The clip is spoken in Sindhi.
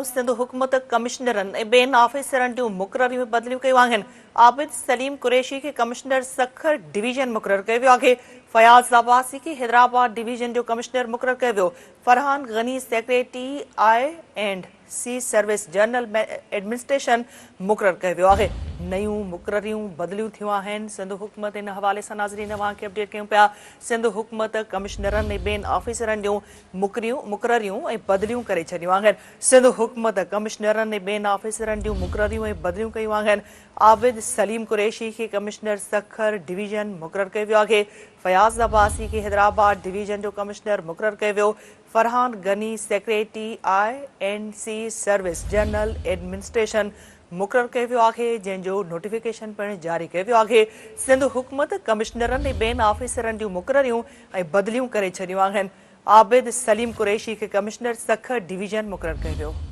سنڌ حڪومت ڪمشنرن ۽ ٻين آفيسرن جون مقرريون ۽ بدليون ڪيون آهن. عابد سليم قريشي کي ڪمشنر سکر ڊويزن مقرر ڪيو ويو آهي. فياض عباسي کي حيدرآباد ڊويزن جو ڪمشنر مقرر ڪيو ويو. Farhan Ghani secretary I and C service general administration مقرر ڪيو ويو آهي. نيون مقرريون بدليون ٿيون آهن. سنڌ حڪومت ان حوالي سان ناظرين اوهان کي اپڊيٽ ڪيون پيا. سنڌ حڪومت ڪمشنرن ۽ ٻين آفيسرن جون مقرريون ۽ بدليون ڪري ڇڏيون آهن. سنڌ حڪومت ڪمشنرن ۽ ٻين آفيسرن جون مقرريون ۽ بدليون ڪيون آهن. عابد سليم قريشي کي ڪمشنر سکر ڊويزن مقرر ڪيو ويو آهي. فياض عباسي کي حيدرآباد ڊويزن جو ڪمشنر مقرر ڪيو ويو. Farhan Ghani secretary I and C service general administration مقرر ڪيو ويو آهي، جنهن جو نوٽيفڪيشن پڻ جاري ڪيو ويو آهي. سنڌ حڪومت ڪمشنرن ۽ ٻين آفيسرن جون مقرريون ۽ بدليون ڪري ڇڏيون آهن. عابد سليم قريشي کي ڪمشنر سکر ڊويزن مقرر ڪيو ويو.